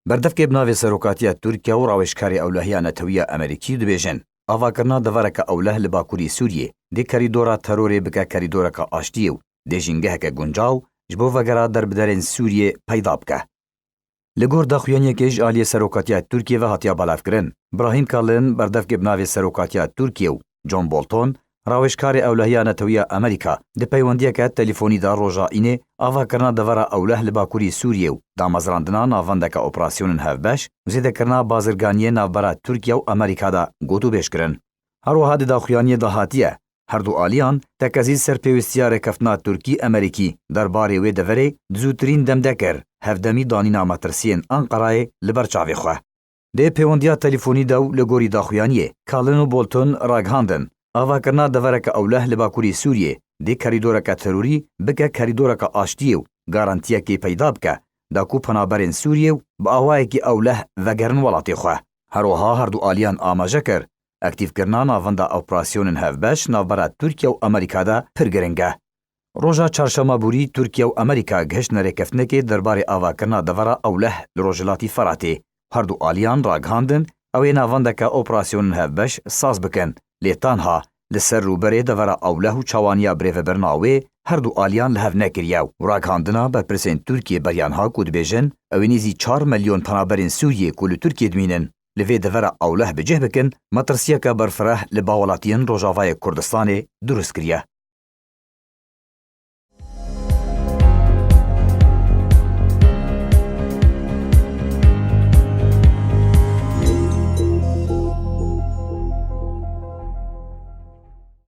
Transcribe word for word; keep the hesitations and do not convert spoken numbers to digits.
Berdevkê bi navê Serokatiya Tirkiye û rawêjkarê ewlehiya netewî ya Amerîkî dibêjin, avakirina devereke ewleh li bakurî Sûriyê dê kerîdora terorê bike kerîdoreke aştiyê û dê jîngeheke guncaw ji bo vegera derbiderên Sûriyê peyda bike. Li gor daxuyaniyekê ji aliyê Serokatiya Tirkiyê ve hatiya belavkirin, Brahîm Kalin, berdevkê bi navê Serokatiya Tirkiyê û John Bolton, rawêjkarê ewlehiya netewî ya Amerîka, di peywendiyeke telîfonî de roja Înê avakirina devera ewleh li bakurî Sûriyê û damezrandina navendeke operasyonên hevbeş û zêdekirina bazirganiyê navbera Tirkiye û Amerîka de gotûbêj kirin. Her wiha di daxuyaniyê de hatiye, herdu aliyan tekezî ser pêwîstiya rêkeftina Tirkî-Amerîkî derbarê wê deverê di zûtirîn dem de kir, hevdemî danîna metirsiyên Anqerayê li ber çavê xwe. Di pêwendiya telîfonî de û li gorî daxuyaniyê, Kalin û Bolton ragihandin, avakirina devereke ewleh li bakurî Sûriyê dê kerîdoreke terorî bike kerîdoreke aştiyê û garantiyekê peyda bike, da ku penaberên Sûriyê û bi awayekî ewleh vegerin welatê xwe. Her wiha herdu aliyan amaje kir, aktîfkirina navenda operasyonên hevbeş navbera Tirkiye û Amerîka de pir giring e. Roja çarşema borî Tirkiye û Amerîka gihiştine rêkeftinekê derbarê avakirina devera ewleh li Rojhilatî Feratê. Herdu aliyan ragihandin, ew ê navendeke operasyonên hevbeş saz bikin, lê tanha li ser rûberê devera ewleh û çawaniya birêvebirina wê herdu aliyan li hev nekiriye û ragihandina berpirsên Tirkiyê beriya niha ku dibêjin, ew ê nêzî çar milyon penaberên Sûriyê ku li Tirkiyê dimînin, li vê devera ewleh bi cih bikin, metirsiyeke berfireh li bawelatiyên Rojavayê Kurdistanê dirust kiriye.